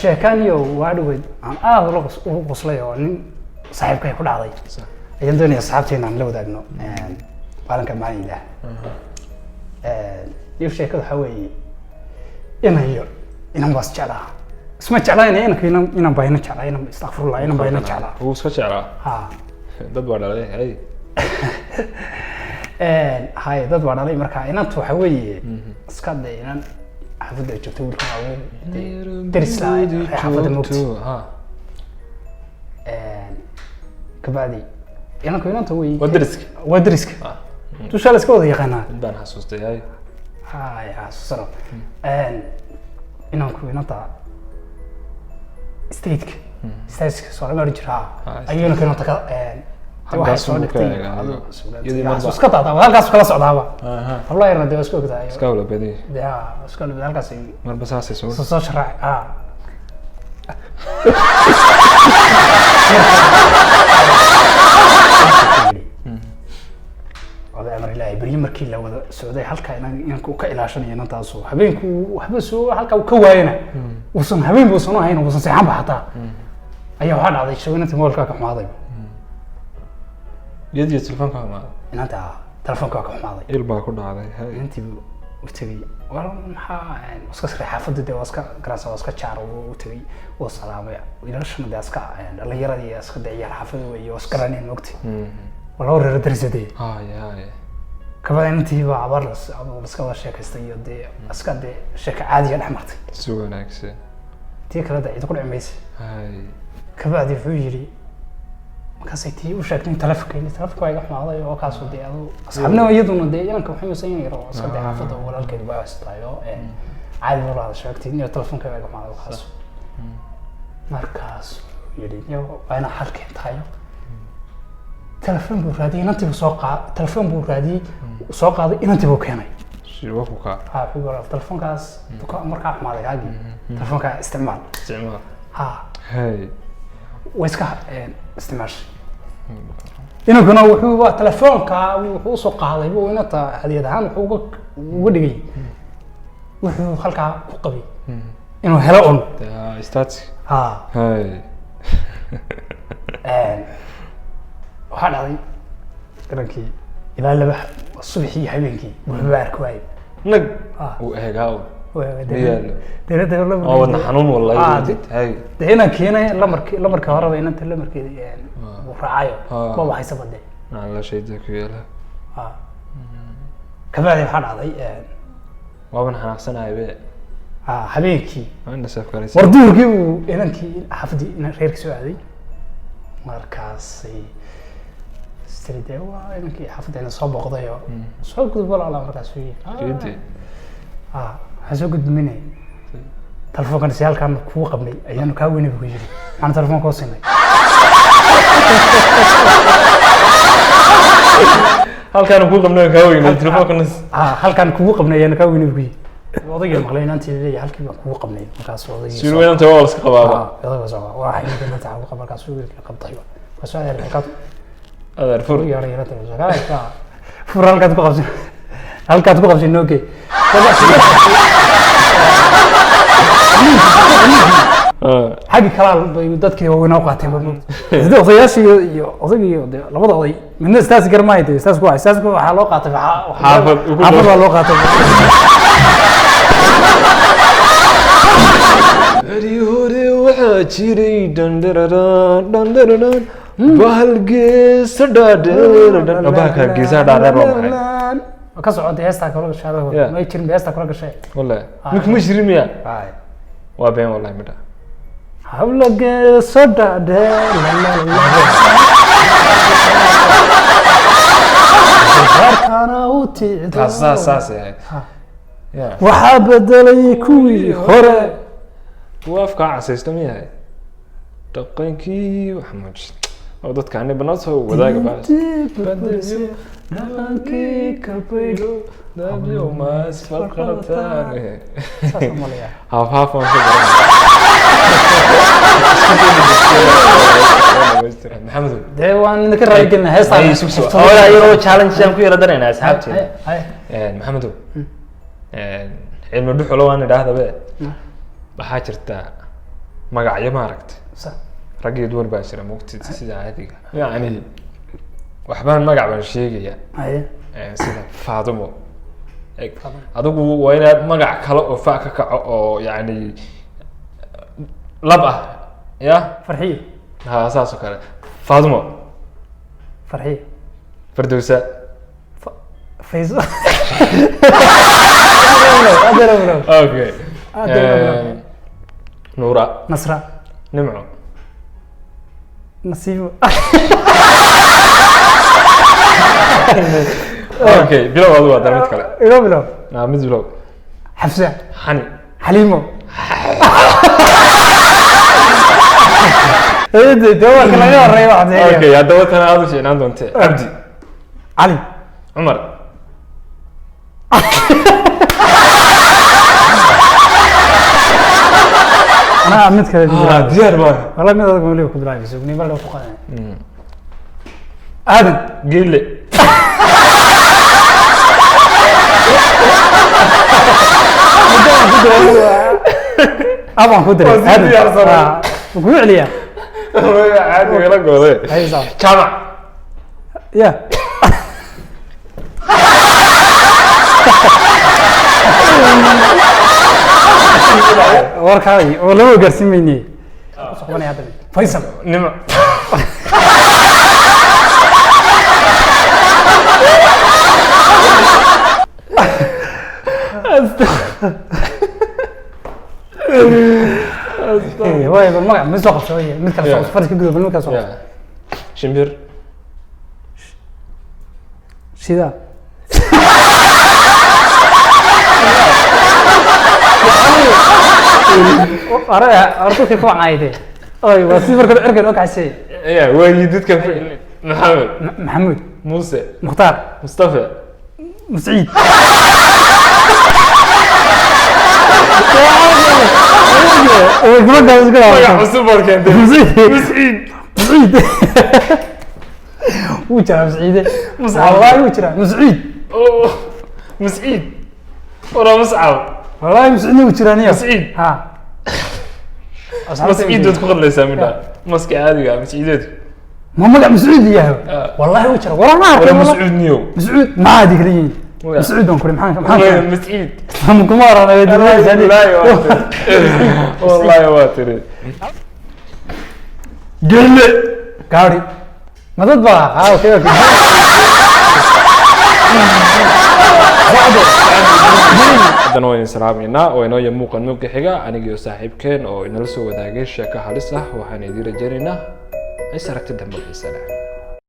Sheekaniyo waa dhaweyd aan aada ula ugu qoslay oo nin saaxiibkay ku dhacday. Ayaan doonaya asxaabteena aan la wadaagno maalinka, maalin Ilaah. Iyo sheekada waxaa weeye, inayo inan baas jeclaa, isma jeclayn inanka, inan baa ina jeclaa, inan, istakfirullah, inan baa ina jeclaa. Wuu iska jeclaa. Ha. Dad baa dhalay, hay. Hay, dad baa dhalay. Marka inantu waxa weeye iska de inan xaafadda ay joogto, wiilkan awow deris la xaafadda moogta. Ha. Kabacdi inanku inanta way Waa deriska. Waa deriska. Dushaa la iska wada yaqaanaa. Mid baan xasuustay, hay. Hay, xasuusano. Inanku inanta stateka stateka soo ma oran jiraa? Ayuu inanku inanta ka de waxay Halkaas soo buu ka dhigtay eegaa, aduu iyadii marba- iska daadaa, halkaas kala socdaaba. Hablaha yarna dee waa isku ogtahay. Iska wala badan. Dee ha, iska wada halkaas ay Marba saasay soo soo sharaac ah. Oday amar Ilaahay, beryo markii la wada socday halkaa inanku ka ilaashanayo inantaasu, habeenku waxba soo halkaa uu ka waayana, uusan habeen buusan u ahayn, uusan seexanba xataa, ayaa waxaa dhacday shago inantii mobilkaa ka xumaaday. Iyadiyo telefoonka xumaada? Inanta telefoonka waa ka xumaaday. Il baa ku dhacday, hay. Inantii buu u tegey, war maxaa iska sray xaafadda, dee waa iska garanaysa, waa iska jaar. Uu u tegey, wuu salaamay wiilashana, dee iska dhalinyaradii, iska dee ciyaar xaafada wey, waa iska garaneen mogti, waa laba reero darisadee. Hay, hay. Kabada inantii baa abaar laska wada sheekaystay iyo dee iska dee sheeko caadiga dhex martay. Si wanaagsan. Tii kale dee cid ku dhici maysa. Hay. Kabacdi wuxuu yidhi, markaasay tii u sheegtay in telefonka telefonka waa iga xumaaday oo kaasoo dee adu asxaabnimo, iyaduna dee inanka waxay maysan in yar oo iska dee xaafadda oo walaalkeed baa haystaayo, caadi baa la sheegtay in telefonka waa iga xumaaday oo kaas. Markaas yidhi, "Yo, waa inaa xal keentayo." Telefon buu raadiyey, inantii buu soo qaa, telefon buu raadiyey, soo qaaday, inantii buu keenay. Waa ku kaa. Ha, wuxuu yidhi, telefonkaas markaa xumaaday kaagii, telefonkaa isticmaal. Isticmaal. Ha. Hay. Way iska isticmaashay. Inankuna wuxuu waa telefoonka wuxuu usoo qaaday buu inanta hadiyad ahaan wuxuu uga dhigay, wuxuu halkaa ku qabay inuu helo un. Dee status. Ha. Hay. Waxaa dhacday inankii ilaa laba subaxii iyo habeenkii wuxuuba arki waayey. Nag. Ah. Uu eegaa u Dee- yaalo. Dee oo wadna xanuun wallahi. Ah, hay. Dee inankiina lamarkii horeba inanta lamarkeedi uu raacayo. Maba haysaba dee. Aan la shayda ku yeela. Ha. Kabacdi waxaa dhacday Waaban xanaaqsanahay be. Habeenkii Waa ina seef garaysa. War duhurkii uu inankii xaafadii inan reerkii soo aaday, markaasay istiri dee waa inankii xaafadda ina soo booqday oo soo gudub walaala, markaasuu yidhi, "Ah, Geedi. ah, waxaan soo gudbinay telefoonkan si halkaan kugu qabnay ayaanu kaa weynay," buu yidhi, maxaan telefoonka u siinay? Halkaan ku qabnay kaa weynay telefoonka. Ah, halkaan kugu qabnay ayaanu kaa weynay, buu yidhi. Odaygii maqlay inantii leeyahay halkii baan kugu qabnay, markaas odaygii Siir weynanta waa la iska qabaaba. Ah, odayga soo waa xilliga inanta ugu qaba, markaasuu wiilkii qabtay, markaasuu adeer halkaad Adeer, fur. U yeedhay inanta, fur, halkaad ku qabsin, halkaad ku qabsin nooge. Xaggi kalaa bay dadkii waaweynaa u qaateen ba moogta, sida odayaashii iyo odaygii iyo dee labada oday midna istaasi garmaayo, dee istaasku waa istaasku, waxaa loo qaatay Xaafad ugu dhow. Xaafad baa loo qaatay. Beri hore waxaa jiray dhandhararan dhandhararan bahal geesa dhaadheer dhan, bahalka geesaha dhaadheer waa maxay? Waa ka socotay heestaa kula gashay adigu. Yeah. May jirin ba heestaa kula gashay. Wallahi mink ma jirin miya? Waa been wallahi midha. Habla geeso dhaadheer la la la, reerkana u ticdo. Taas saas saasay ahayd. Ya. Waxaa bedelay kuwii hore. Kuwa afkaa casaysto miyahay dhaqankii wax muujis oo dadka ani banaa soo wadaaga baas. Dhaqankii ka baydho. Dabyo mas farqataan. Saas u malaya. Haaf haaf waan ka garanay Maxamedow. Dee waan idinka raaligelinaa heestaa. Ay, sug sug. Hoola yaroo challenge aan ku yara daraynaa asxaabteena. Hay. Maxamedow, cilmi dhuxulo waan idhaahdabe. Waxaa jirta magacyo, maaragta, Sa- rag iyo dumar baa jira, mogtid, sida caadiga, yacni waxbaan magac baan sheegaya. Haye. Sida Faadumo. Eg, adigu waa inaad magac kale oo fa ka kaco oo yacni lab ah ya. Farxiyo. Ha, saas oo kale. Faadumo. Farxiyo. Fardowsa. Fayso. Okay. Ah, dee, Eh, Nuura. Nasra. Nimco. Nasiibo. Okay, bilow adigu, haddana mid kale. Ilo bilow. Ah, mid bilow. Xafsa. Xani. Xaliimo. De waa ka laga horeeya waxaad. Okay, haddaba tan aad u fiicnaan doontee. Cabdi. Cali. Cumar. Anaa mid kale. Ah, diyaar baa. Wala mid adag weliba ku bilaabayso niba loo ku qaadanay. Aadan. Geele. Abaan ku diray. Waa si diyaarsanay. Ah, wuu kugu celiyaa. Caadi la gooday. Haye, sax. Jaamac. Ya. Warkaagi oo lama gaarsiin mayne. Kusoo qabanaya hadda Faysal. Nimco. Waay, bal magac mid soo qabso, waay, mid kale soo Yeah. qabso, faras ka gudo, bal mid kale soo qabso. Ya. Shimbir. Shida. Are ardadka ku caayde oy, waa si marka cirkan oo kaxsay. Ya, waagii dadka. Maxamed. Maxamuud. Muuse. Mukhtaar. Mustafa. Masciid. Magac cusub baad keentay. Masciid. Masciid. Masciid wuu jiraa, Masciide wallahi wuu jiraa Masciid. Oh, Masciid wala Muscab. Wallahi Masciidna wuu jiraa niyo. Masciid. Ha. Masciid waad ku hadlaysaa midha maska caadiga ah, masciideedku. Ma magac Mascuud yahay? Ah. Wallahi wuu jiraa, wallahi ma arkay. Wala wallahi. Mascuud niyow. Mascuud maxaa kala yihiin? Waya. Mascuud baan kuri, maxaan maxaan Masciid. kuma oranay. Wallaahi waa tiri, wallahi waa tiri. Gelle. Gaari ma dad baa? Ah, okay. Haddana waan idin salaamaynaa oo inoo muuqan muuqa xiga, anigiyo saaxiibkeen oo inala soo wadaagay sheeko halis ah. Waxaan idiin rajaynaynaa is aragti dambe oo xiise leh.